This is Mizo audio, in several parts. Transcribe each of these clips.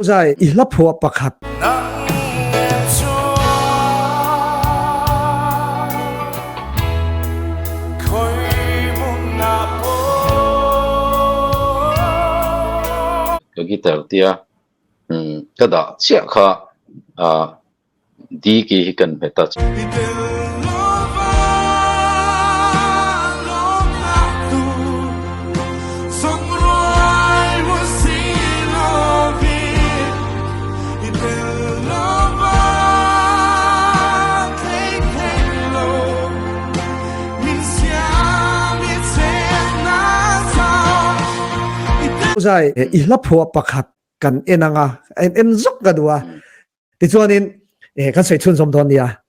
Zai i hla phuah pakhat. Ka guitar tia ka dah chiah kha Diki hi kan hmet a. Zai i hla phuah pakhat kan en anga en en zok ka duh a. Tichuanin eh, kan sawi chhunzawm dawn nia.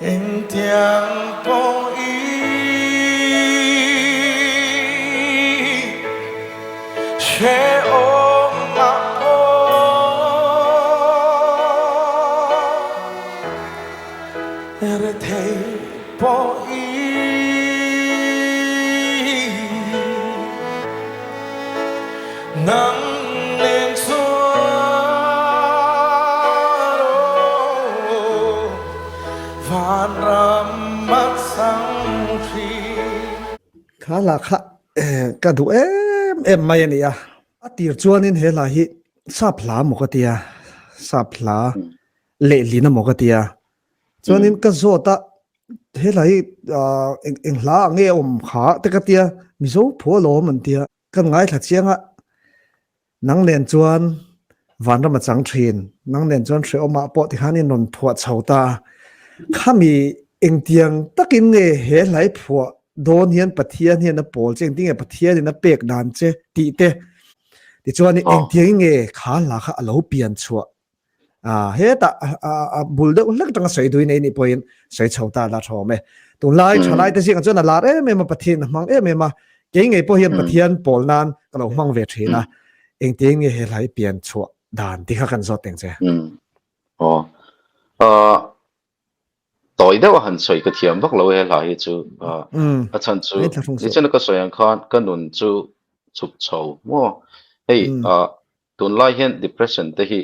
Engtiang pawh i hrehawm ah pawh rethei pawh i nang nen chuan aw Vanram a chang thin. Kha hla kha ka duh em em mai a ni a. A tir chuanin he hla hi sap hla maw ka tia, sap hla lehlin a maw ka tia. Chuanin ka zawt a, he hla hi eng hla ang nge a awm kha te ka tia, Mizo phuah alawm an tia. Kan ngaithla chiang a, Nang nen chuan vanram a chang thin, nang nen chuan hrehawmah pawh tikhan in rawn phuah chho ta a. Khami engtiang takin nge he hlai phuah dawn hian Pathian hian a pawl che, engtin nge Pathian in a pek dan che tih te, tichuan engtiangin nge kha hla kha a lo pian chhuah Hetah a bul deuh hlek atanga sawi duin ei nih pawhin sawi chho ta la tha awm e. Tunlai thalai te zingah chuan a lar em em a, Pathian a hmang em em a, kei ngei pawh hian Pathian pawl nan ka lo hmang ve thin a, engtin nge he hla hi pian chhuah dan tih kha kan zawt teng che. Aw. Tawi deuh a han sawi ka thiam vak lo he hla hi chu. A chhan chu nichina ka sawi ang khan ka nun chu chhuk chho maw. Hei Tunlai hian depression te hi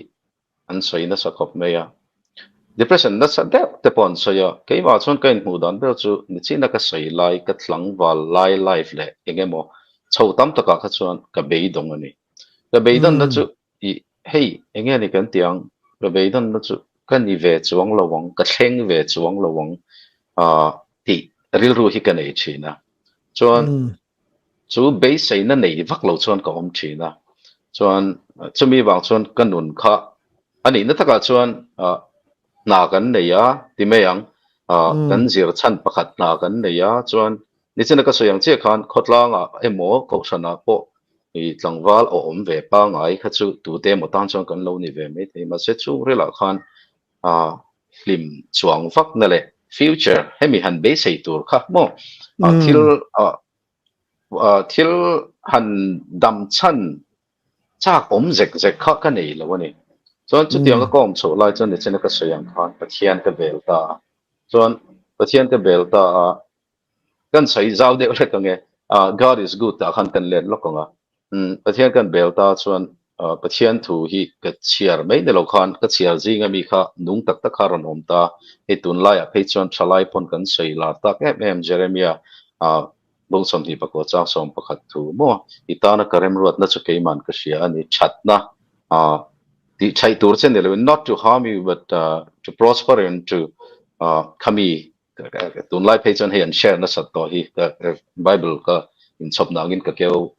an sawi nasa khawp mai a, depression nasa deuh te pawh an sawi a, keimah chuan ka inhmuh dan ber chu nichina ka sawi lai ka tlangval lai life leh eng emaw chho tam takah kha chuan ka beidawng a ni. Ka beidawnna chu ih hei eng nge ni kan tih ang, ka beidawnna chu ka ni ve chuang lo ang, ka thleng ve chuang lo ang ah tih rilru hi ka nei thin a, chuan Chu beiseina nei vak lo chuan ka awm thin a, chuan chumi vang chuan ka nun kha a nihna takah chuan hna kan nei a ti mai ang, kan zir chhan pakhat hna kan nei a, chuan nichina ka sawi ang chiah khan khawtlangah emaw kohhranah pawh i tlangval a awm ve pangngai kha chu tute emaw tan chuan kan lo ni ve maithei, mahse chhungril-ah khan hlim chuang vakna leh future hemi han beisei tur kha maw thil thil han dam chhan chak awm zek zek kha ka nei lo a ni. Chuan chutiang ka kawm chhoh lai chuan nichina ka sawi ang khan Pathian ka bel ta a, chuan Pathian ka bel ta a, Kan sawi zau deuh hlek ang e, God is good tah khan kan let lawk ang a. Pathian kan bel ta chuan Pathian thu hi ka chhiar mai ni lo khan ka chhiar zing ami kha nung tak tak kha a rawn awm ta. Hei tunlaiah phei chuan thalai pawn kan sawi lar tak em em Jeremia bung 29 chang 11 thu maw i tana ka remruatna chu keiman ka hria a ni thatna tih thaih tur che ni loin not to harm you but to prosper and to khami Tunlai phei chuan hei an share nasat tawh hi ka Bible ka inchhawp nangin ka keu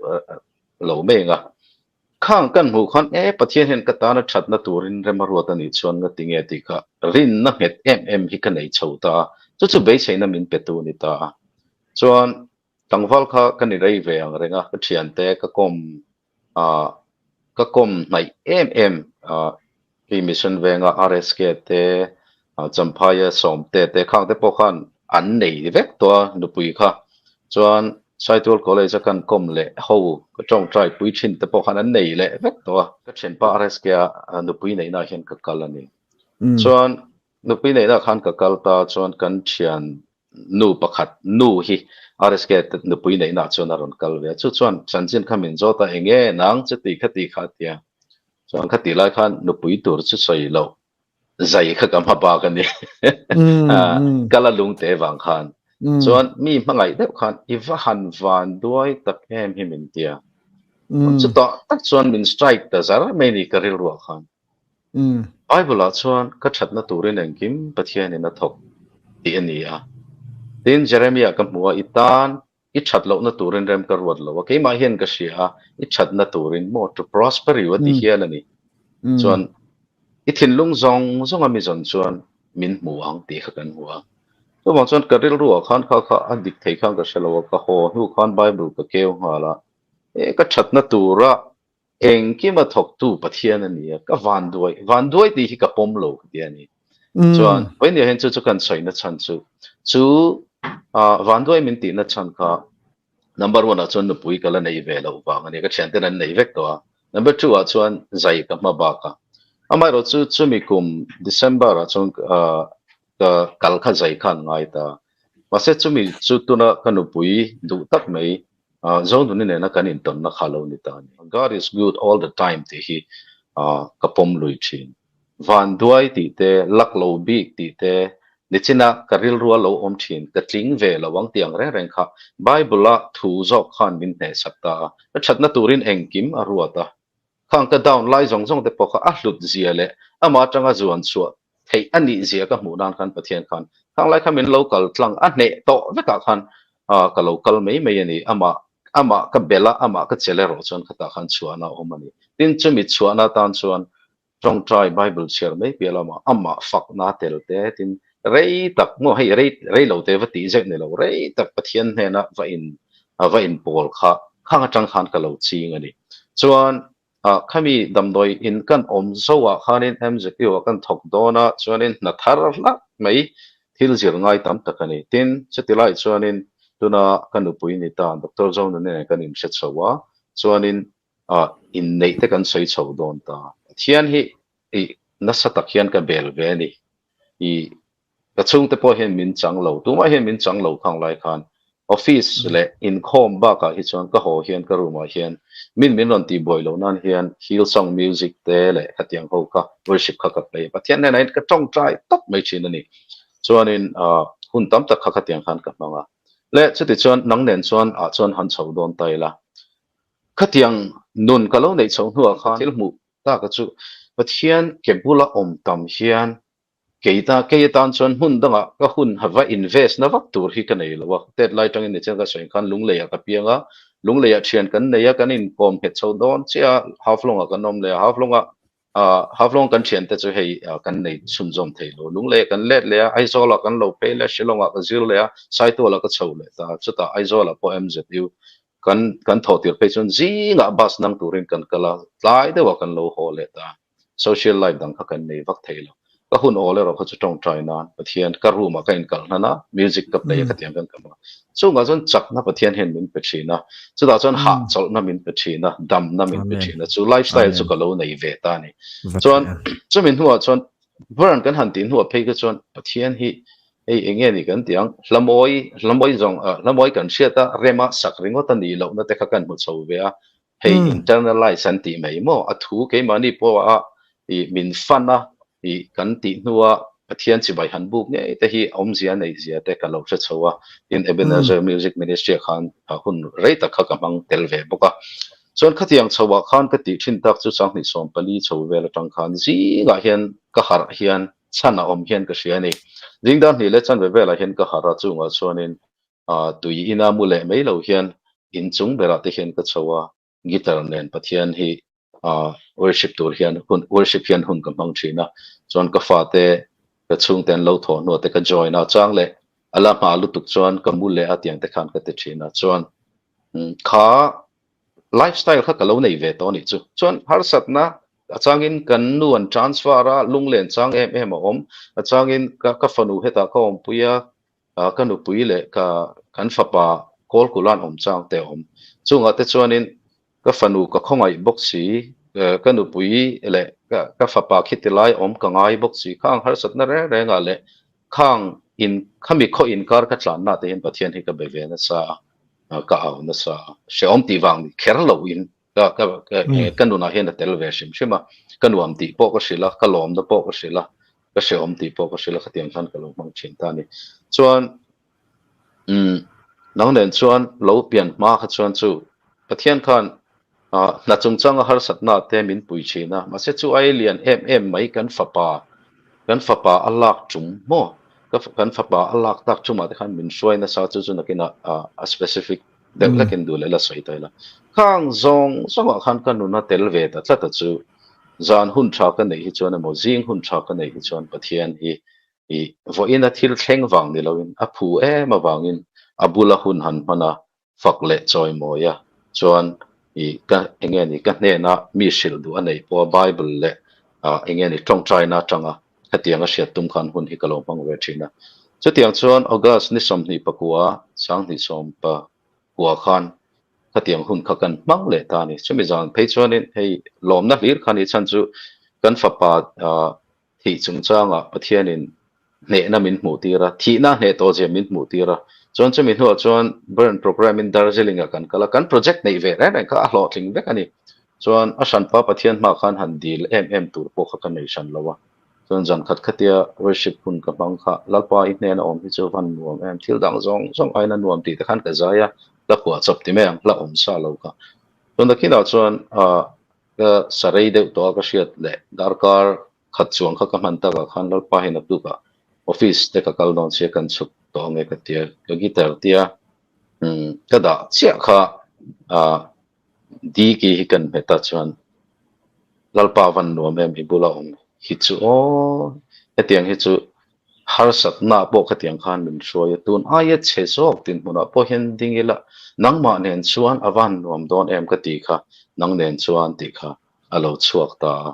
lo mai ang a. Khang kan hmuh khan e Pathian hian ka tana thatna turin rem a ruat a nih chuan nga tinge tih kha rinna nghet em em hi ka nei chho ta a, chu chu beiseina min petu a ni ta a. Chuan tlangval kha ka ni rei ve ang reng a, ka thiante ka kawm ka kawm hnaih em em hei Mission Venga RSK te. Champhaia Sawmte te khang te pawh khan an nei vek tawh a nupui kha. Chuan Saitual College a kan kawm leh ho ka tawngtai pui thin te pawh khan an nei leh vek tawh a. Ka thianpa RSK a nupui neihna ah hian ka kal a ni. Chuan nupui neihna ah khan ka kal ta chuan kan thian nu pakhat nu hi RSK nupui neihna ah chuan a rawn kal ve a. Chu chuan chanchin kha min zawt a enge nang chuti khati kha a ti a. Chuan khati lai khan nupui tur chu sawi loh zai kha ka hma bak a ni. Ka la lung te vang khan. Chuan mi hmangaih deuh khan i va han van duai tak em hi min tia. Chutah tak chuan min strike ta zar mai ni ka rilruah khan. Bible ah chuan ka thatna turin engkim Pathianin a thawk tih a ni a. Tin, Jeremiah ka hmu a, i tan i that lohna turin rem ka ruat lo a, keimah hian ka hria a, i thatna turin maw to prosper you a ti hial a ni. Chuan i thinlung zawng zawng a mi zawn chuan min hmu ang tih kha kan hmu a. Chuvang chuan ka rilru ah khan kha kha a dik thei khan ka hre lo a, ka haw hnu khan Bible ka keu nghal a, e ka thatna tura Engkima thawktu Pathian a ni a, ka vanduai, vanduai tih hi ka pawm lo ka ti a ni. Chuan Vawinia hian chu chu kan sawina chhan chu, chu vanduai min tihna chhan kha number one ah chuan nupui ka la nei ve loh vang a ni, ka thianten an nei vek tawh a. Number two ah chuan zai ka hma bak a. Amaherawh chu chumi kum December ah chuan ka kal kha zai kha an ngai ta. Mahse chumi chu tuna ka nupui duh tak mai Zonuni nena kan intawnna kha lo ni ta a ni. God is good all the time tih hi ka pawm lui thin. Vanduai tih te, luck lo bik tih te, nichina ka rilrua lo awm thin, ka tling ve lo ang tih ang reng reng kha Bible-a thu zawk khan min hnehsak ta a. Ka thatna turin engkim a ruat a. Khang ka down lai zawng zawng te pawh kha a hlut zia leh amah atanga zuan chhuah theih a nih zia ka hmuh nan khan Pathian khan khang lai kha min lo kal tlang a hneh tawh vekah khan ka lo kal mai mai a ni. Amah amah ka bel a, amah ka chel erawh chuan khatah khan chhuahna a awm a ni. Tin, chumi chhuahna atan chuan tawngtai Bible chhiar mai piah lamah amah fakna tel te tin rei tak maw hei rei rei lo te va tih zet ni lo rei tak Pathian hnena va in va inpawl kha khang atang khan ka lo ching a ni. Chuan ah khami damdawi in kan awm zo ah khanin MZU ah kan thawk dawn a chuanin hna thar hlak mai thil zir ngai tam tak a ni. Tin, chuti lai chuanin tuna ka nupui ni ta Doctor Zonuni nen kan inhre chho a chuanin ah inneih te kan sawi chho dawn ta. Pathian hi ih nasa tak hian ka bel ve a ni. Ih ka chhungte pawh hian min chang lo, tumah hian min chang lo khang lai khan office leh inkhawm bakah hi chuan ka haw hian ka room ah hian min min rawn tihbuai loh nan hian Hillsong music te leh khatiang ho kha worship kha ka play a, Pathian hnenah hian ka tawngtai tawp mai thin a ni. Chuanin ah hun tam tak kha khatiang khan ka hmang a. Le chutichuan nang nen chuan ah chuan han chho dawn ta ila. Khatiang nun ka lo neih chhoh hnuah khan thil hmuh taka chu Pathian ke bula awm tam hian kei ta kei atan chuan hmun dangah ka hun ha va invest na vak tur hi ka nei lo a. Tet lai tangin nichian ka sawi khan Lunglei ah ka piang a, Lunglei ah thian kan nei a, kan inkawm nghet chho dawn chiah a, Haflong ah kan awm leh a, Haflong ah Haflong kan thian te chu hei kan nei chhunzawm thei lo. Lunglei ah kan let leh a, Aizawl ah kan lo phei leh a, Shillong ah ka zir leh a, Saitual ah ka chho leh ta a, chutah Aizawl ah pawh MZU Kan kan thawh tir phei chuan zingah bus nang turin kan kal a, tlai deuhah kan lo haw leh ta. Social life dang kha kan nei vak thei lo. Ka hun awl erawh kha chu tawngtai nan Pathian ka room ah ka inkalh hnan a, music ka play a khatiang kan ka hmang a. Chungah chuan chakna Pathian hian min pe thin a, chutah chuan hahchawlhna min pe thin a, damna min pe thin a, chu lifestyle chu ka lo nei ve ta a ni. Chuan chumi hnuah chuan Burn kan han tih hnuah phei kha chuan Pathian hi hei eng nge ni kan tih ang, hla mawi, hla mawi zawng, hla mawi kan hriat a, rema sak ringawt a nih lohna te kha kan hmu chho ve a, hei internalize an tih mai maw, a thu keimahni pawha ih min fan a, ih kan tih hnua Pathian chibai han buk ngei te hi awmzia neih zia te ka lo hre chho a, tin Ebenezer Music Ministry ah khan hun rei tak kha ka hmang tel ve bawk a. Chuan khatiang chhoah khan ka tih thin tak chu Changhnih 14 chho vel atang khan zingah hian ka harh hian chhan a awm hian ka hria a ni. Zing dar hnih leh chanve velah hian ka harh a, chungah chuanin tui ina mu leh mai lo hian inchung berah te hian ka chho a, guitar nen Pathian hi worship tur hian hun worship hian hun ka hmang thin a, chuan ka fate ka chhungte an lo thawh hnuah te ka join a, chang leh a la hma lutuk chuan ka mu leh a tiang te khan ka ti thin a, chuan kha lifestyle kha ka lo nei ve tawh a nih chu. Chuan harsatna A changin kan nu an transfer a, lunglen chang em em a awm. A changin ka ka fanu hetah ka awmpui a, ka nupui leh ka kan fapa Kawlkula'n awm chang te a awm. Chungah te chuanin ka fanu ka khawngaih bawk si, ka nupui leh ka ka fapa khiti lai awm ka ngai bawk si. Khang harsatna reng rengah leh khang in khami khaw inkar ka tlanna te hian Pathian hi ka be ve nasa a, ka au nasa a. Hrehawm tih vang ni kher loin Ka ka ka nunah hian a tel ve hrim hrim a, ka nuam tih pawh ka hrilh a, ka lawmna pawh ka hrilh a, ka hrehawm tih pawh ka hrilh a, khatiang khan ka lo hmang thin ta a ni. Chuan umm nang nen chuan lo pian hma kha chuan chu Pathian khan ah hna chungchanga harsatna te min pui thin a, mahse chu ai lian em em mai kan fapa kan fapa a lak tum maw ka kan fapa a lak tak tumah te khan min hruai nasa chu chu nakinah ah a specific Deuh hlekin duh leh la sawi ta ila. Khang zawng zawngah khan ka nuna tel ve ta tlat a chu zan hun tha ka neih hi chuan emaw zing hun tha ka neih hi chuan Pathian hi i vawiina thil thleng vang ni loin a phu em avangin a bula hun han hman a, fak leh chawimawi a chuan i ka enge ni ka hnena mi hrilh duh a neih pawha Bible leh enge ni tawngtaina atanga Hetiang a hriat tum khan hun hi ka lo hmang ve thin a. Chutiang chuan August ni 24 2019 khan khatiang hun kha kan hmang leh ta a ni. Chumi zan phei chuanin hei lawmna hlir kha ni chhan chu kan fapa thih chungchangah Pathianin hnehna min hmuh tir a, thihna hneh tawh zia min hmuh tir a. Chuan chumi hnuah chuan Burn Programme-in Darjeeling-ah kan kal a, kan project neih ve reng reng kha a hlawhtling vek a ni. Chuan a hranpa Pathian hma khan han dil em em tur pawh kha ka nei hran lo a. Chuan zan khat khatia worship hun ka hmang kha Lalpa i hnena awm hi chu van nuam em, thil dang zawng zawng aina nuam tih te khan ka zai a, hla phuah chawp ti mai ang, hla awm sa lo kha. Chuan nakinah chuan ah ka sa rei deuh tawh a ka hriat leh darkar khat chuang kha ka hman takah khan Lalpa hi naktukah office te ka kal dawn sia kan chhuk tawh ange ka tia, ka guitar tia umm ka dah chiah kha ah Diki hi kan hmet a chuan Lalpa van nuam em i bula awm hi chu aw hetiang hi chu harsatna pawh khatiang khan min hruai a tun aia chhe zawk dinhmunah pawh hian ding ila nangmah nen chuan a van nuam dawn em ka tih kha nang nen chuan tih kha a lo chhuak ta a.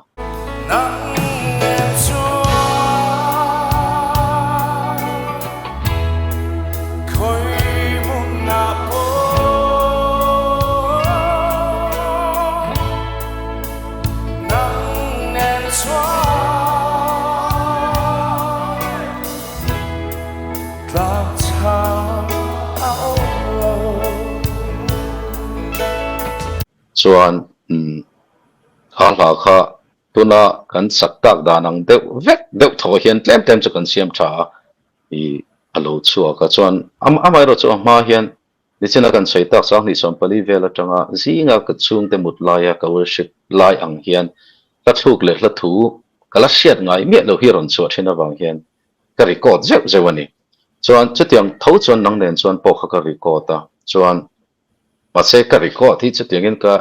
Chuan kha hla kha tuna kan sak tak dan ang deuh vek deuh thaw hian tlem tlem chu kan siam tha a, ih a lo chhuak a. Chuan amaherawhchu a hma hian nichina kan sawi tak 2014 vel atanga zinga ka chhungte mut laia ka worship lai ang hian hla thluk leh hla thu ka la hriat ngai miah lo hi rawn chhuah thin avang hian ka record zeuh zeuh a ni. Chuan chutiang tho chuan nang nen chuan pawh kha ka record a, chuan Mahse ka record hi chutiangin ka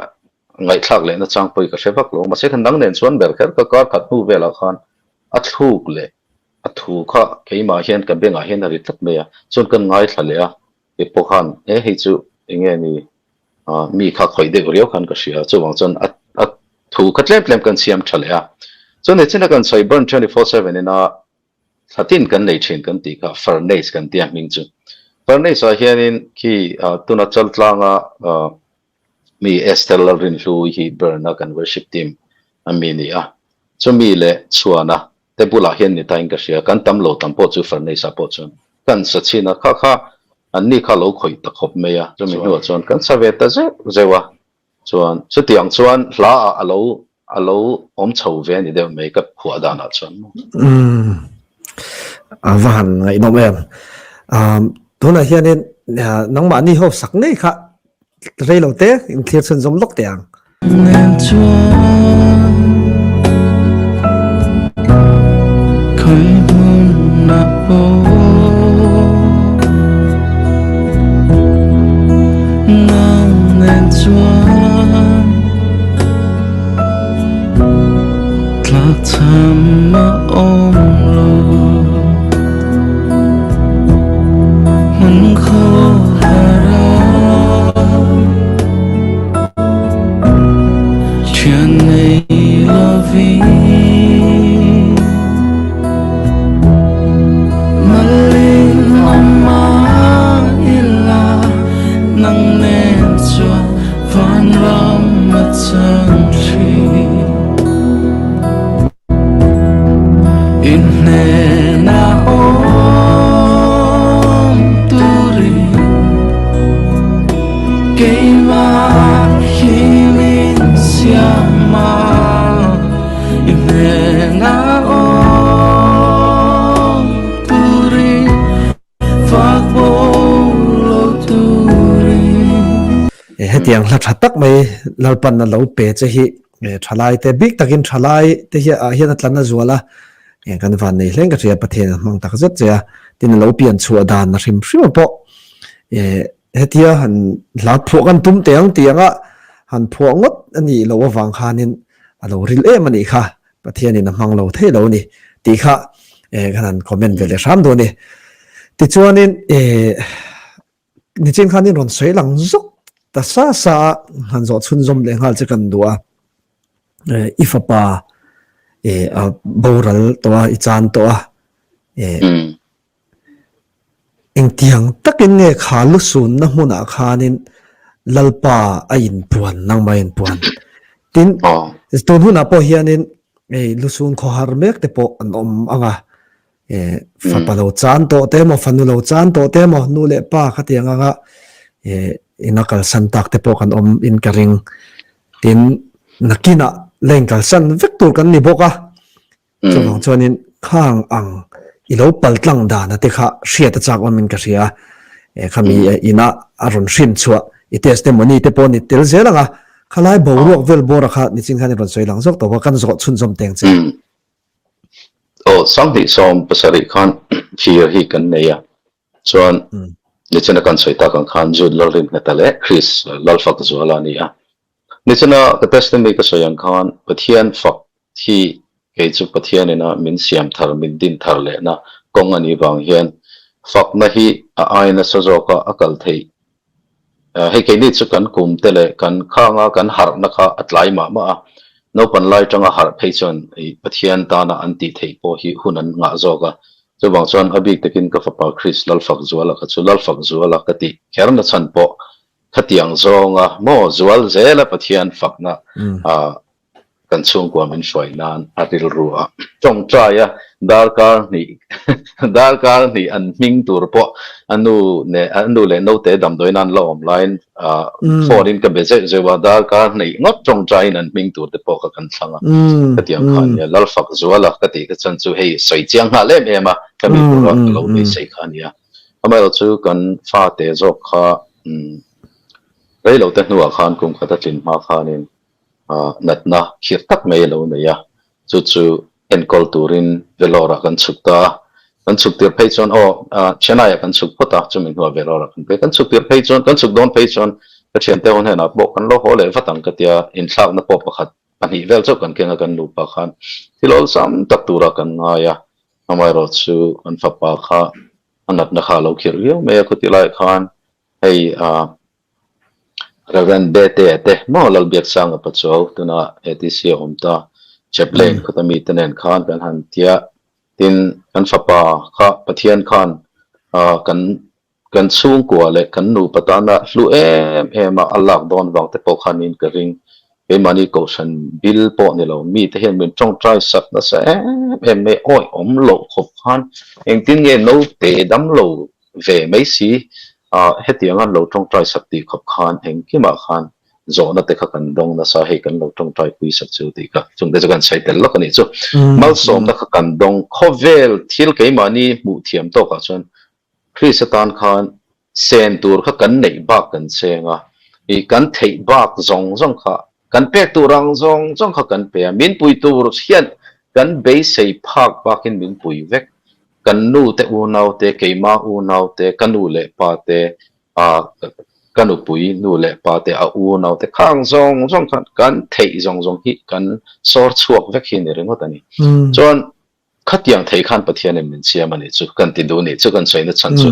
ngaihthlak lehna chang pawh hi ka hre vak lo. Mahse kha nang nen chuan ber kher ka kar khat hnu velah khan a thluk leh a thu kha keimah hian ka bengah hian a ri tlat mai a. Chuan kan ngaithla leh a, kei pawh khan he hei chu eng nge ni mi kha khawih deuh riau khan ka hria. Chuvang chuan a a thu kha tlem tlem kan siam tha leh a. Chuan nichin a kan sawi burn 24/7 ina Thlatin kan nei thin kan tih kha furnace kan tia hming chu. Furnace ah hianin khi tuna Chaltlanga mi Esther Lalrinhlui hi burn a kan worship team a mi ni a. Chumi leh chhuana te bulah hian ni tain ka hria kan tam lo tam pawh chu furnace ah pawh chuan kan sa chhin a kha kha anni kha lo khawih ta khawp mai a. Chumi hnuah chuan kan sa ve ta zeuh zeuh a. Chuan chutiang chuan hla ah a lo a lo awm chho ve a ni deuh mai ka phuah danah chuan maw. Umm a va han ngaihnawm em. Umm tunah hianin nangmahni ho sak ngei kha rei lo te in thlir chhunzawm lawk teh ang. Nen chuan khawi hmunah pawh nang nen chuan tlakchham a awm lo hmun khaw har a thian nei lovin. siam a, i hnena awm turin fak bo lo turin. Hetiang hla tha tak mai Lalpan a lo pe che hi thalai te bik takin thalai te hi ah hian a tlan a zual a, kan van nei hleng ka hria Pathian a hmang tak zet che a, tin a lo pian chhuah dan a hrim hrim pawh Hetia han hla phuah kan tum teh ang tih anga han phuah ngawt a nih loh avang khanin a lo ril em a nih kha, Pathianin a hmang lo thei lo a ni tih kha kan han comment ve leh hram dawn a ni. Tichuanin nichin khanin rawn sawi lang zawk ta sa sa a, han zawh chhunzawm leh nghal che kan duh a, i fapa a boral tawh a, i chan tawh a, Engtiang takin nge kha lusunna hmunah khanin Lalpa a inpuan, nangmah a inpuan? Tin, tun hunah pawh hianin hei lusun khawhar mek te pawh an awm ang a, fapa lo chan tawh te emaw, fanu lo chan tawh te emaw, nu leh pa khatiang anga ina kalsan tak te pawh kan awm in ka ring. Tin, nakinah la inkalsan vek tur kan ni bawk a, Chuvang chuanin khang ang i lo paltlang dana te kha hriat a chak awmin ka hria a, khami ina a rawn hrin chhuah i testimony te pawh ni tel zel ang a, khalai boruak vel bawra kha nichin khan i rawn sawi lang zawk tawh a, kan zawh chhunzawm teng che. Aw, 27 khan thlir hi kan nei a, chuan nichina kan sawi tak ang khan Jude Lalringheta leh Chris Lalfakzuala a ni a, Nichina ka testimony ka sawi ang khan Pathian fak hi kei chu Pathian ina min siam thar, min din thar lehna kawng a nih vang hian fakna hi a ai nasa zawka a kal theih. Hei keini chu kan kum te leh kan khanga kan harhna kha a tlai mah mah a, naupan lai tanga harh phei chuan Pathian tana an tih theih pawh hi hun an ngah zawk a. Chuvang chuan a bik takin ka fapa Chris Lalfakzuala kha chu Lalfakzuala ka tih kher nachhan pawh Khatiang zawnga maw zual zela Pathian fakna kan chhungkua min hruai nan a rilru a tawngtai a, darkar hnih darkar hnih an hming tur pawh a nu leh a nu leh naute damdawiin an la awm laiin phone in ka be zeuh zeuh a, darkar hnih ngawt tawngtaiin an hming tur te pawh kha kan thlang a, khatiang kha ania Lalfak zuala ka tih kha chuan chu hei sawi chiang nghal em em a, khami tura ka lo beisei kha ania. Amaherawh chu kan fate zawk kha reilote hnuah khan kum khat a tlin hma khanin natna khirh tak mai a lo nei a, chu chu enkawl turin Vellore ah kan chhuk ta a. Kan chhuk tir phei chuan aw Chennai ah kan chhuk phawt a, chumi hnuah Vellore ah kan phei. Kan chhuk tir phei chuan, kan chhuk dawn phei chuan ka thiante ho hnenah pawh kan lo haw leh vat ang ka tia, inthlakna pawh pakhat pahnih vel chauh kan keng a kan nupa khan thil awlsam tak turah kan ngai a. Amaherawh chu an fapa kha a natna kha a lo khirh viau mai a, khuti lai khan hei Reverend Bete te maw Lalbiaksanga Pachuau tuna ATC a awm ta Chaplain khuta mite nen khan kan han tia tin kan fapa kha Pathian khan kan Kan chhungkua leh kan nupa tana hlu em em a a lak dawn vang te pawh khanin ka ring. Keimahni kohhran bil pawh ni lo, mite hian min tawngtai sak nasa em em mai, awi awm loh khawp khan engtin nge naute dam lo ve mai si a hetiang an lo tawngtai sak tih khawp khan engkimah khan zawhna te kha kan dawng nasa, hei kan lo tawngtai pui sak chu tih kha chungte chu kan sawi tel lawk a nih chu. Malsawmna kha kan dawng khawvel thil keimahni hmuh thiam tawkah chuan Chris atan khan sen tur kha kan neih bak kan cheng a, ih kan theih bak zawng zawng kha kan pek tur ang zawng zawng kha kan pe a, min pui tur hian kan beisei phak bakin min pui vek. Kan nu te unau te, keima unau te, ka nu leh pa te, ah ka nupui nu leh pa te, a unau te khang zawng zawng khan kan theih zawng zawng hi kan sawr chhuak vek hi ni ringawt a ni. Chuan Khatiang thei khan Pathianin min siam a nih chu kan ti duh nih chu kan sawi na chhan chu.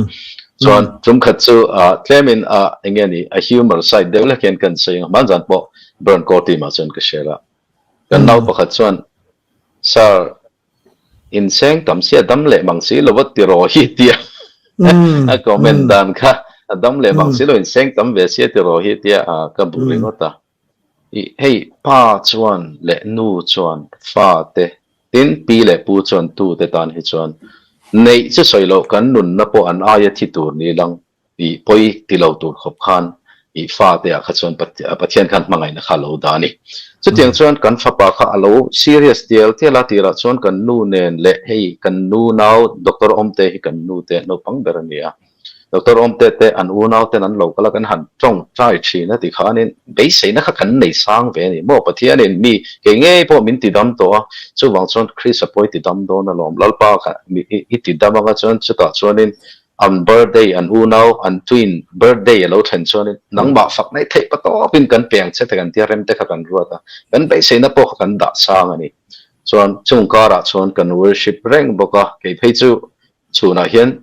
Chuan tum khat chu tlemin eng nge ni a humor side deuh lek hian kan sawi ang a, hmanzan pawh Burn Core team ah chuan ka share a. Kan nau pakhat chuan Sir, inseng tam sia dam leh mang si lo va ti rawh hi tia a comment dan kha a dam leh mang si lo inseng tam ve sia ti rawh hi tia ka bu ringawt a. Ih hei pa chuan leh nu chuan fa te tin pi leh pu chuan tu te tan hi chuan neih chu sawi loh kan nunna pawh an aia thi tur ni lang ih pawi ti lo tur khawp khan I fate ah kha chuan Pathian khan hmangaihna kha a lo dah a ni. Chutiang chuan kan fapa kha a lo serious tial tial a, tirah chuan kan nu nen leh hei kan nu nau Doctor Awmte hi kan nu te naupang ber a ni a. Doctor Awmte te an unau ten an lo kal a, kan han tawngtai thin a tikhanin beiseina kha kan nei sang ve a ni maw? Pathianin mi kei ngei pawh min tidam tawh a, chuvang chuan Krista pawh i tidam dawn alawm, Lalpa kha i tidam anga chuan chutah chuanin An birthday, an unau, an twin birthday a lo thlen chuanin nangmah fak mai theih pa tawpin kan peng che te kan tia rem te kha kan ruat a, kan beiseina pawh kha kan dah sang a ni. Chuan chung karah chuan kan worship reng bawk a, kei phei chu chhunah hian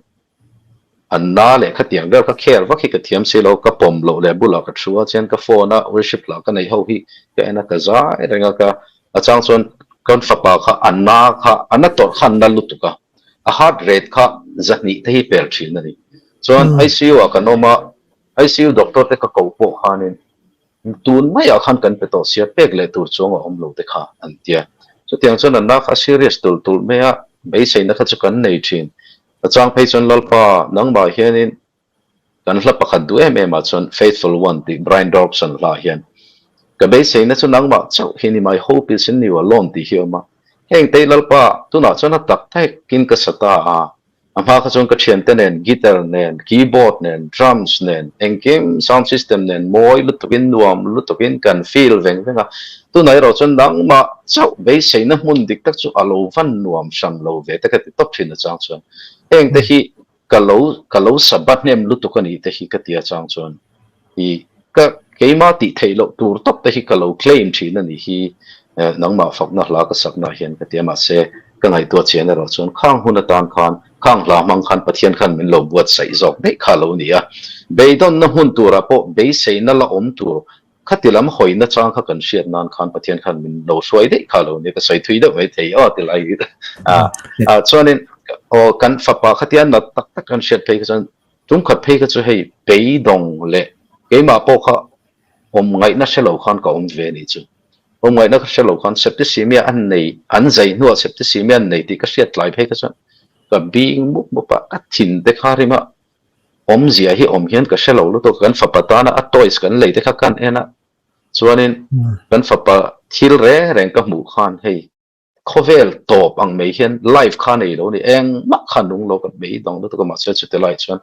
an na leh khatiang vel kha care vak hi ka thiam si lo, ka pawm loh leh bulah ka thu a, chuan ka phone a worship lah ka neih ho hi ka en a, ka zai reng a, ka a chang chuan kan fapa kha a na kha a na tawrh kha a na lutuk a. A heart rate kha zahnih te hi pel thin a ni. Chuan ICU ah kan awm a, ICU doctor te ka koh pawh khanin tun maiah khan kan pe tawh sia, pek leh tur chuang a awm lo te kha an tia. Chutiang chuan an na kha a serious tulh tulh mai a, beiseina kha chu kan nei thin. A chang phei chuan Lalpa nangmah hianin Kan hla pakhat duh em em ah chuan Faithful One tih Brian Doerkson hla hian Ka beiseina chu nangmah chauh hi ni my hope is in you alone tih hi a awm a. Heng tei Lalpa tunah chuan a tak takin ka sa ta a, a hma kha chuan ka thiante nen guitar nen, keyboard nen, drums nen, engkim sound system nen mawi lutukin nuam lutukin kan feel veng veng a. Tunah erawh chuan nangmah chauh beiseina hmun dik tak chu a lo van nuam hran lo ve te ka ti tawp thin a chang chuan heng te hi Ka lo ka lo saba hnem lutuk a nih te hi ka ti a chang chuan i ka keimah tih theih loh tur tawp te hi ka lo claim thin a nih hi nangmah fakna hla ka sakna ah hian ka ti a mahse ka ngaihtuah chian erawh chuan khang hun atan khan khang hla hmang khan Pathian khan min lo buatsaih zawk daih kha lo ni a beidawnna hmun turah pawh beiseina la awm tur Khati lam hawi nachang kha kan hriat nan khan Pathian khan min lo hruai daih kha lo nia, ka sawi thui deuh mai thei aw ti lai hi. Ah chuanin aw kan fapa khatia nat tak tak kan hriat phei kha chuan tumkhat phei kha chu hei beidawng leh keimah pawh kha awm ngaihna hre lo khan ka awm ve anih chu. Awm ngaihna hre lo khan septicemia an nei an zai hnuah septicemia an nei tih ka hriat tlai phei kha chuan ka bing mup mup a, ka thin te kha rim a Awmzia hi awm hian ka hre lo lutuk, kan fapa tana a toys kan lei te kha kan en a, chuanin kan fapa thil reng reng ka hmuh khan hei khawvel tawp ang mai hian life kha nei lo a ni, engmah kha nung lo ka beidawng lutuk a, mahse chute lai chuan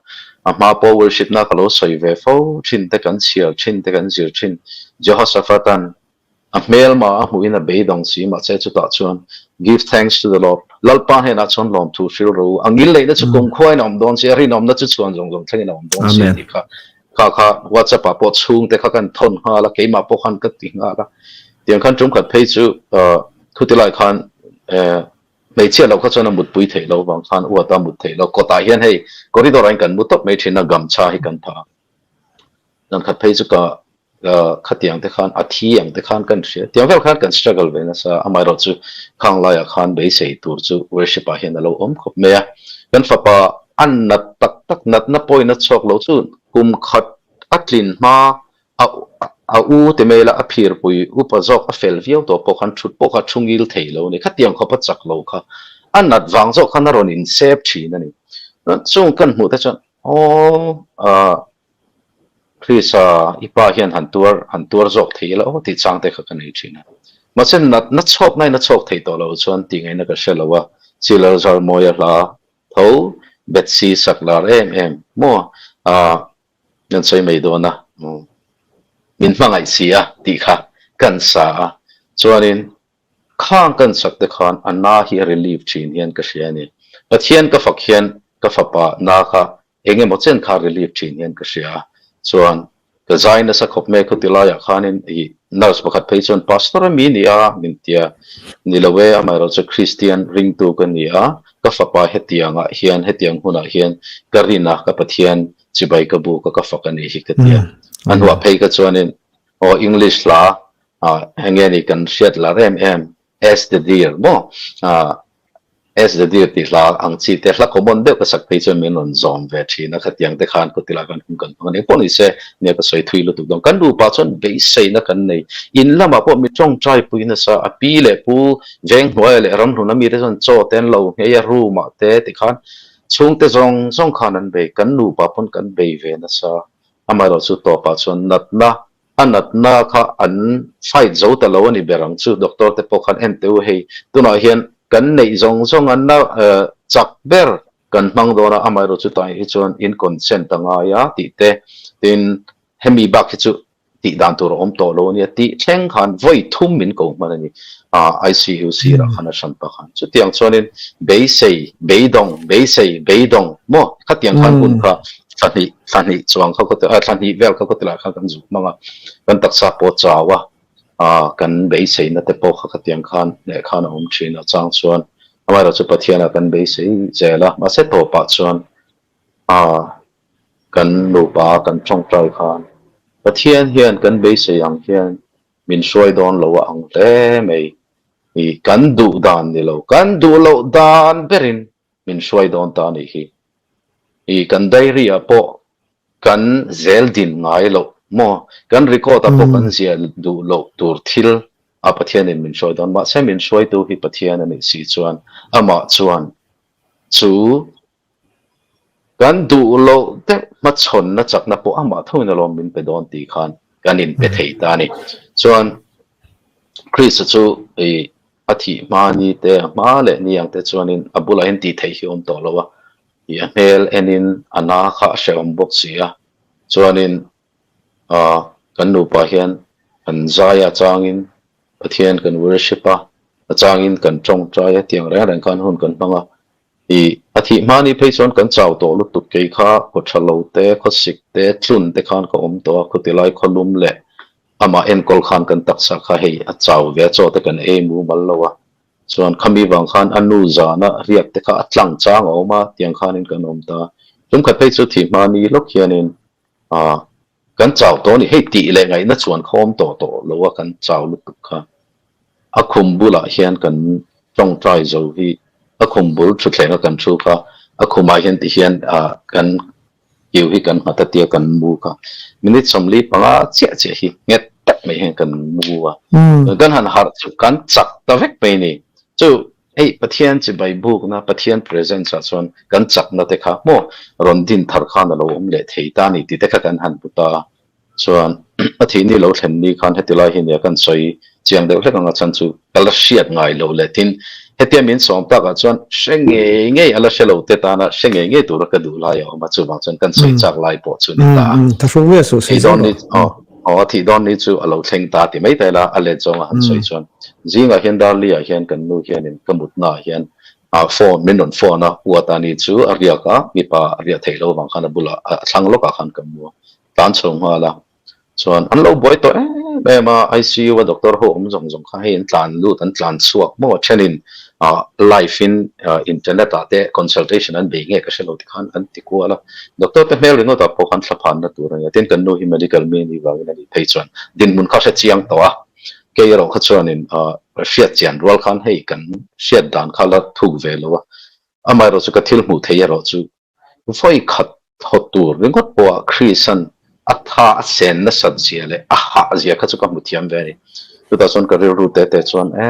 a hma pawh worship na ka lo sawi ve fo thin te kan chhiar thin te kan zir thin Jehoshaphat-a'n A hmelma a hmuhin a beidawng si, mahse chutah chuan Give thanks to the Lord, Lalpa hnenah chuan lawmthu hril ro u, a ngilneihna chu kumkhuain a awm dawn si, a rinawmna chu chhuan zawng zawng thlengin a awm dawn si tih kha kha kha WhatsApp ah pawh chhungte kha kan thawn nghal a, keimah pawh khan ka ti nghal a. Tiang khan tumkhat phei chu thuti lai khan hmeichhia loh kha chuan a mutpui theih loh vang khan uat a mut theih loh, kawtah hian hei corridor ah hian kan mu tawp mai thin a, gamchha hi kan phah a. Dan khat phei chu ka khatiang te khan a thi ang te khan kan hria. Tiang vel khan kan struggle ve nasa. Amaherawh chu khang laiah khan beisei tur chu worship ah hian a lo awm khawp mai a. Kan fapa a nat tak tak natna pawhin a chhuak lo chu kum khat a tlin hma a a u ti mai ila a phirpui upa zawk a fel viau tawh pawh khan thut pawh kha thu ngil thei lo a ni. Khatiang khawp a chak lo kha a nat vang zawk khan a rawn insep thin a ni. Chung kan hmuh te chuan aw ah Krisa, i pa hian han tuar han tuar zawk thei ila aw tih chang te kha ka nei thin a. Mahse natna chhawk nain a chhawk thei tawh lo chuan tih ngaihna ka hre lo a, Chilal Zarmawia hla tho Betsy sak lar em em maw ah kan sawi mai dawn a, min hmangaih si a tih kha kan sa a, chuanin Khang kan sak te khan a na hi a relief thin hian ka hria a ni. Pathian ka fak hian ka fapa na kha eng emaw chen kha relief thin hian ka hria a. Chuan ka zai nasa khawp mai khuti laiah khanin i nurse pakhat phei chuan pastor a mi ni a min ti a. Ni lo e, amaherawh chu Kristian ringtu ka ni a, ka fapa hetiangah hian hetiang hunah hian ka rin a, ka Pathian chibai ka buk a ka fak a nih hi ka ti a. A hnuah phei kha chuanin aw English hla Ah enge ni kan hriat lar em em As the deer maw ah As the deer tih hla ang chi te hla common deuh ka sak phei chuan min rawn zawm ve thin a khatiang te khan khawti lah kan hun kan hmang a ni pawh ni se nia ka sawi thui lutuk dawn kan nupa chuan beiseina kan nei in lamah pawh mi tawngtai pui nasa a pi leh pu veng hnuaia leh ramhlun ami te chuan chaw te an lo nghei a room ah te tikhan chhungte zawng zawng khan an bei kan nupa pawn kan bei ve nasa. Amaherawhchu tawpah chuan natna, a natna kha an fight zo ta lo a ni ber ang chu. Doctor te pawh khan en teh u hei, tunah hian kan neih zawng zawng a na chak ber kan hmang dawn a, amaherawhchu tah hi chuan in consent a ngai a tih te, tin hemi bak hi chu tih dan tur a awm tawh lo a nia tih thleng khan vawi thum min ko hman a ni ah ICU sirah khan a hran pah khan. Chutiang chuanin beisei, beidawng, beisei, beidawng maw khatiang khan hun kha thla hnih, thla hnih chuang kha khawti ah thla hnih vel kha khawti lai khan kan zuk hmang a, kan taksa pawh chau a, ah kan beiseina te pawh kha khatiang khan leh khan a awm thin a chang chuan amaherawhchu Pathianah kan beisei zel a, mahse tawpah chuan ah Kan nupa kan tawngtai khan Pathian hian kan beisei ang hian min hruai dawn lo a ang hle mai. I kan duh dan ni lo, kan duh loh dan berin min hruai dawn ta a nih hi. I kan diary ah pawh kan zel din ngai loh maw, kan record ah pawh kan ziah duh loh tur thil a Pathianin min hruai dawn. Mahse min hruaitu hi Pathian a nih si chuan amah chuan chu Kan duh loh deuh hmachhawnna chakna pawh amah thoin alawm min pe dawn tih khan kan inpe thei ta a ni. Chuan Krista chu i a thih hma ni te, a hma leh ni ang te chuanin a bulah hian tih theih hi a awm tawh lo a, i a hmel enin a na kha a hrehawm bawk si a, chuanin ah kan nupa hian kan zai a changin Pathian kan worship a, a changin kan tawngtai a tiang reng reng khan hun kan hmang a. I a thih hma ni phei chuan kan chau tawh lutuk kei kha khaw tha lo te, khaw sik te, tlun te khan ka awm tawh a, khuti lai khaw lum leh amah enkawl khan kan taksa kha hei a chau ve a, chaw te kan ei mumal lo a, chuan khami vang khan a nu zana riak te kha a tlang chang a awm a, tiang khanin kan awm ta. Tumkhat phei chu thih hma ni lawk hianin ah Kan chau tawh a ni. Hei tih leh ngaihna chuan kha awm tawh tawh lo a, kan chau lutuk kha. A khum bulah hian kan tawngtai zo hi, a khum bul thutthleng a kan thu kha, a khumah hian ti hian ah kan kiu hi kan nghat a tia kan mu kha. Minute 45 chiah chiah hi nghet tak mai hian kan mu a. Kan han harh chu kan chak ta vek mai a ni. Chu Hei Pathian chibai bukna, Pathian presence ah chuan kan chakna te kha maw rawn din thar khan a lo awm leh thei ta a ni tih te kha kan han hmu ta a. Chuan a thih ni lo thlen ni khan heti lai hi nia kan sawi chiang deuh hlek ang a chhan chu ka la hriat ngai loh leh tin hetia min sawm takah chuan hre ngei ngei a la hre lo te tana hre ngei ngei tura ka duh lai a awm a chuvang chuan kan sawi chak lai pawh chu ni ta a. Thih dawn ni aw. Aw a thih dawn ni chu a lo thleng ta ti mai ta ila a let zawnga han sawi chuan zingah hian Darli-ah hian kan nu hianin ka mutnaah hian ah phone min rawn phone a uata ni chu a riak a mipa a riah theih loh avang khan a bulah a thlang lawkah khan ka mu a tlan chho nghal a chuan an lo buai tawh em em a ICU a doctor ho awm zawng zawng kha hei an tlan lut an tlan chhuak maw thenin ah live in internet ah te consultation an bei nge ka hre lo tikhan an ti kual a Doctor te hmel ringawt ah pawh khan thla phanna tur a nia, tin kan nu hi medical mi anih vangin a nih phei chuan dinhmun kha hre chiang tawh a, kei erawh kha chuanin hriat chian rual khan hei kan hriat dan kha la thuk ve lo a, amaherawh chu ka thil hmuh theih erawh chu vawi khat haw tur ringawt pawh ah Chris-a'n a tha a sen nasat zia leh a hah zia kha chu ka hmu thiam ve a ni, chutah chuan ka rilru te te chuan e.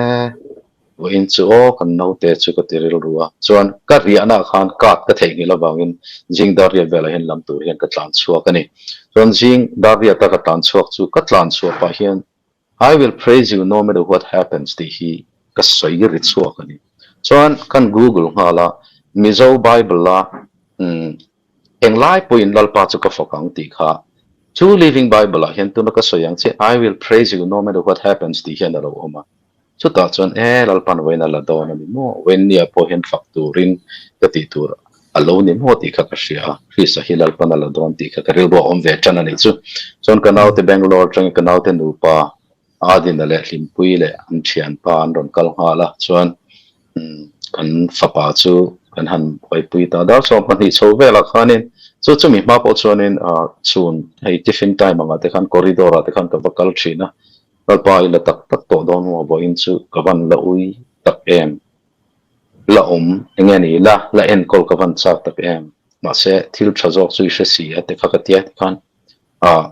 Vawiin chu aw kan naute chu ka ti rilru a, chuan ka riahna ah khan card ka theihnghilh avangin zing dar riat velah hian lam tur hian ka tlan chhuak a ni. Chuan zing dar riata ka tlan chhuak chu ka tlan chhuah pah hian I will praise you no matter what happens tih hi ka sawi ri chhuak a ni. Chuan kan google nghal a, Mizo Bible a umm englai pawhin Lalpa chu ka fak ang tih kha Two Living Bible ah hian tuna ka sawi ang che I will praise you no matter what happens tih hian a lo awm a. Chutah chuan e Lalpan vawiin a la dawn a ni maw? Vawiin nia pawh hian fak turin ka tih tur a lo ni maw tih kha ka hria a, Krista hi Lalpan a la dawn tih kha ka rilru a awm ve tan a nih chu. Chuan ka naute Bangalore atangin ka naute nupa Adina leh Hlimpuii leh an thianpa an rawn kal nghal a, chuan kan fapa chu kan han buaipui ta. Dar 12 chho velah khanin chu chumi hma pawh chuanin chhun hei tiffin time angah te khan corridor ah te khan ka va kal thin a, Lalpa i la tak tak tawh dawn maw vawiin chu ka van la ui tak em? La awm enge ni la la enkawl ka van chak tak em? Mahse thil tha zawk chu i hre si a ti kha ka tia tikhan ah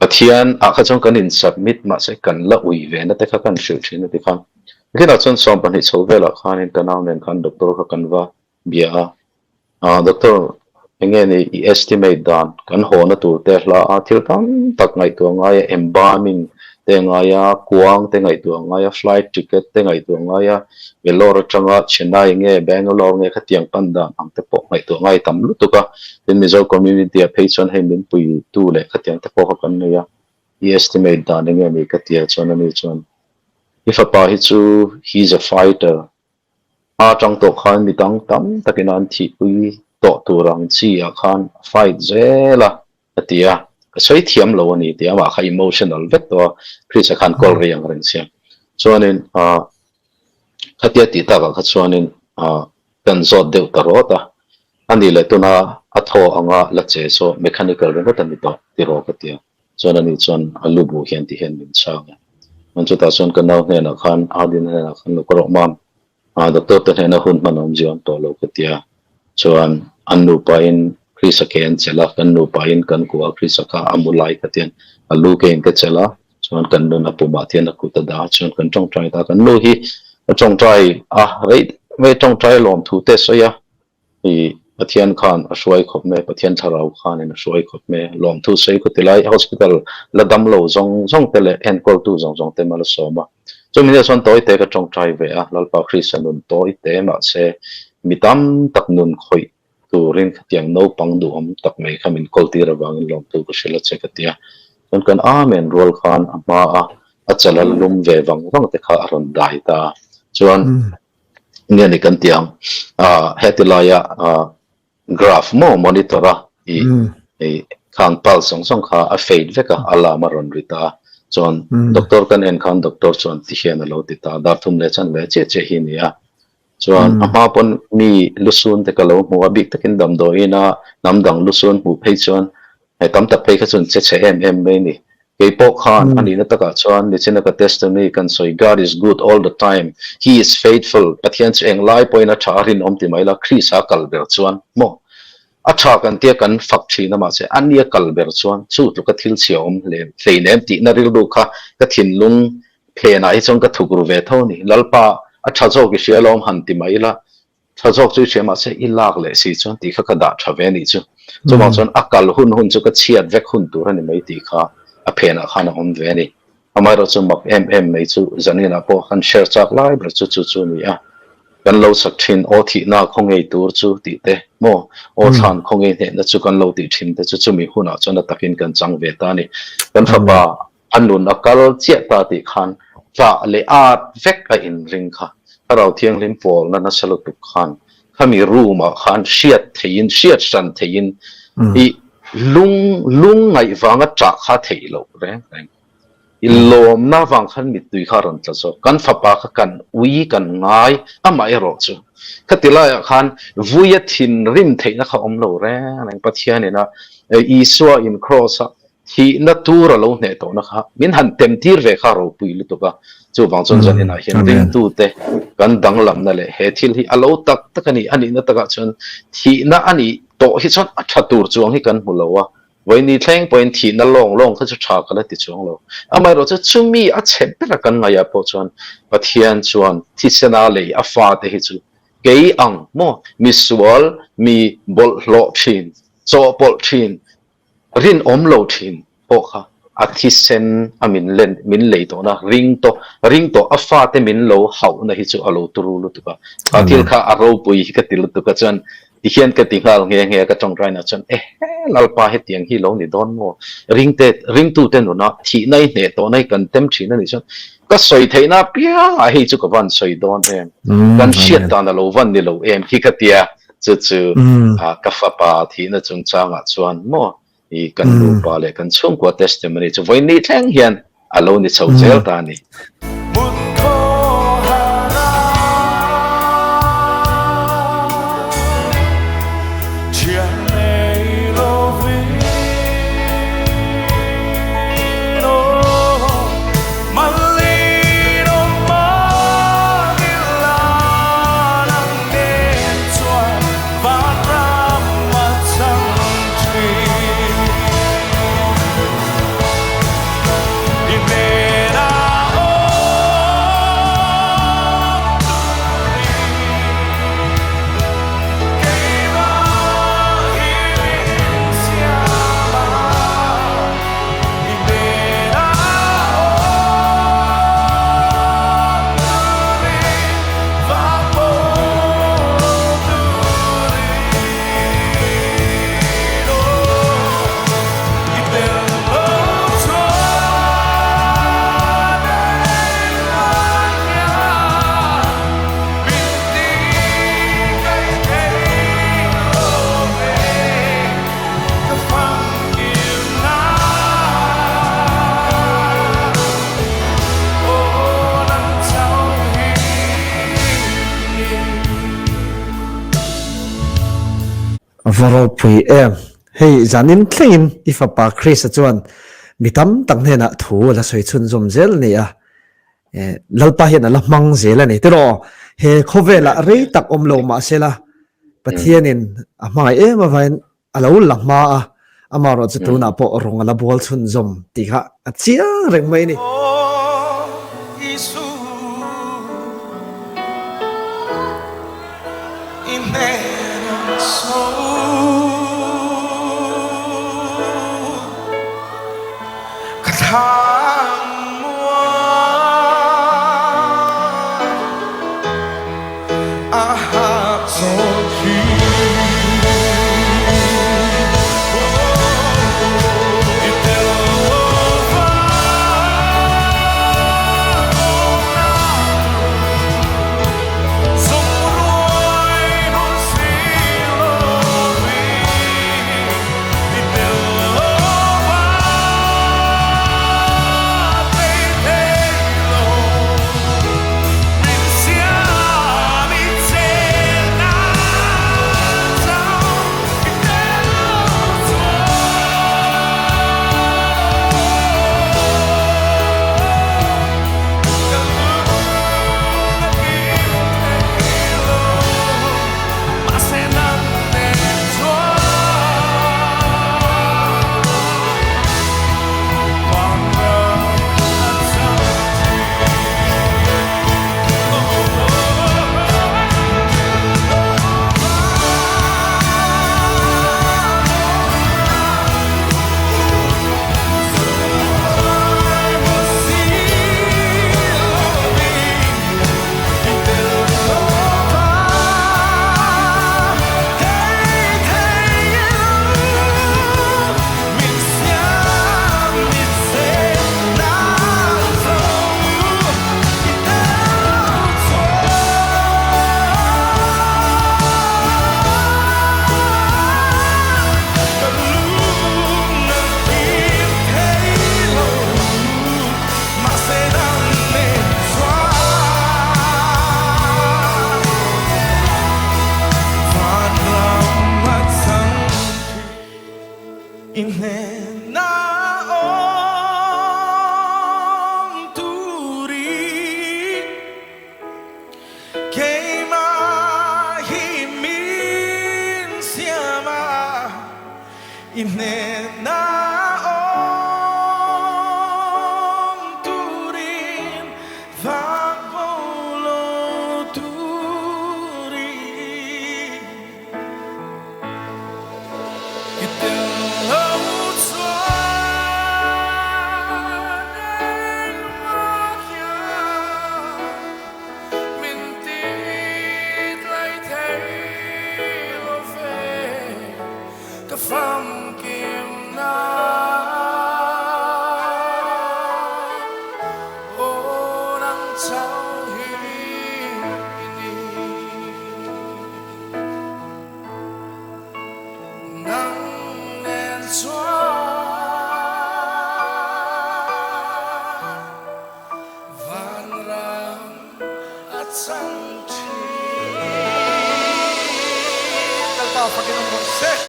Pathian ah kha chuan kan in submit mahse kan la ui ve na te kha kan hrilh thin a tikhan nakinah chuan 12 chho velah khanin ka nau nen khan doctor kha kan va bia a ah doctor. Enge ni i estimate dan kan hawna tur te hla a thil tam tak ngaihtuah ngai a, embalming te ngai a, kuang te ngaihtuah ngai a, flight ticket te ngaihtuah ngai a, Vellore atanga Chennai nge Bangalore nge khatiang pan dan ang te pawh ngaihtuah ngai tam lutuk a, tin Mizo community ah phei chuan hei min puitu leh khatiang te pawh kha kan nei a, i estimate dan enge ni ka tia chuan ani chuan i fapa hi chu he is a fighter A atang tawh khan mi dang tam takin an thihpui tawh tur ang chi ah khan a fight zel a, a ti a. Ka sawi thiam lo a ni tih amah kha emotional vek tawh a, Chris-a khan call rei ang reng sia. Chuanin ah khatia tih takah kha chuanin ah kan zawt deuh ta rawt a, a nih leh tuna a thaw anga la che saw mechanical ringawt a ni tawh tiraw ka ti a. Chuan ani chuan a lu bu hian ti hian min chhang a. Chuan chutah chuan ka nau hnenah khan Adina hnenah khan lo ka rawh mam a, doctor te hnena hun hman awm zia awm tawh lo ka ti a. Chuan an nupain Krisa ke an chelh a, kan nupain kan kuah a, Krisa kha a mu lai kha tian a lu kein ka chelh a, chuan kan nun a pumah tian a kut a dah a, chuan kan tawngtai ta. Kan nu hi a tawngtai a, rei mai tawngtai lawmthu te a sawi a. I Pathian khan a hruai khawp mai, Pathian thlarau khanin a hruai khawp mai. Lawmthu sawi khaw ti lai hospital la dam lo zawng zawng te leh enkawltu zawng zawng te mal a sawm a. Chumi hnuah chuan tawi te ka tawngtai ve a, Lalpa Krista nun tawi te mahse mi tam tak nun khawih turin khatiang naupang duhawm tak mai kha min kawl tir avangin lawmthu ka hrilh a che ka ti a. Chuan kan Amen rual khan a hma a a chala lum ve vang vang te kha a rawn dai ta a. Chuan nge ni kan ti ang ah heti laia ah graph maw monitor a i i khang pulse zawng zawng kha a fade vek a alarm a rawn ri ta a chuan doctor kan en khan doctor chuan ti hian a lo ti ta dar thum leh chan ve chiah chiah hi a ni a chuan a hma pawn mi lusun te ka lo hmu a bik takin damdawiin a hnam dang lusun hmuh phei chuan Hei tam tak phei kha chuan che chhe em em mai a ni. Kei pawh khan a nihna takah chuan nichina ka testimony kan sawi God is good all the time, He is faithful, Pathian chu eng lai pawhin a tha a rinawm ti mai la, Krista a kal ber chuan maw? A tha kan tia kan fak thin a mahse a nia kal ber chuan chu tluka thil chhia awm hle hleinem tihna rilru kha ka thinlung phenah hi chuan ka thuk ru ve tho a ni. Lalpa a tha zawk i hria alawm han ti mai la, Tha zawk chu i hria mahse i lak leh si chuan tih kha ka dah tha ve anih chu. Chuvang chuan a kal hun hun chu ka chhiat vek hun tur a ni mai tih kha a phenah khan a awm ve a ni. Amaherawh chu mak em em mai chu zaninah pawh kan share chak lai ber chu chu chu a ni a. Kan lo sak thin aw thihna khaw ngei tur chu tih te maw aw thlan khaw ngei hnehna chu kan lo tih thin te chu chumi hunah chuan a takin kan chang ve ta a ni. Kan fapa A nun a kal chiah ta tih khan tlah leh at vek a inring kha. Thlarau Thianghlim pawlna nasa lutuk khan khami room ah khan hriat theihin, hriat hran theihin i lung lung ngaih vanga ṭah kha theih loh reng reng. I lawmna vang khan mittui kha a rawn tla zawk. Kan fapa kha kan ui kan ngai amaherawh chu khati laiah khan vuia thinrim theihna kha awm lo reng reng. Pathianin a Isua in cross a Thihna tur a lo hneh tawhna kha min han tem tir ve kha ropui lutuk a, chuvang chuan zan inah hian ringtute kan danglamna leh he thil hi a lo tak tak a ni, a nihna takah chuan thihna a nih tawh hi chuan a tha tur chuang hi kan hmu lo a, vawiini thleng pawhin thihna lawng lawng kha chu tha ka la ti chuang lo. Amaherawh chu chumi a chhe bera kan ngaihah pawh chuan Pathian chuan thisena lei a fate hi chu kei ang maw misual mi bawlhhlawh thin, chawhpawlh thin, Rinawm lo thin pawh kha a thisen a min len min lei tawhna ring tawh ring tawh a fate min lo hauhna hi chu a lo turu lutuk a, kha thil kha a ropui hi ka ti lutuk a chuan tihian ka ti nghal nghe nghe a ka tawngtaina chuan ehe Lalpa hetiang hi lo ni dawn maw ringte ringtute nuna thihna i hneh tawhna hi kan tem thin a nih chuan ka sawi theihna apiangah hei chu ka van sawi dawn em kan hriat dan a lo van ni lo em hi ka tia. Chu chu ka fapa thihna chungchangah chuan maw i kan nupa leh kan chhungkua testimony chu vawiin ni thleng hian a lo ni chho zel ta a ni. Va ropui em! Hei zanin thlengin i fapa Christ-a chuan mi tam tak hnenah thu a la sawi chhunzawm zel a ni a. Lalpa hian a la hmang zel a ni. Tiraw, he khawvelah rei tak awm lo mah sela Pathianin a hmangaih em avangin a lo la hma a, amaherawh chu tunah pawh rawng a la bual chhunzawm tih kha a chiang reng mai a ni.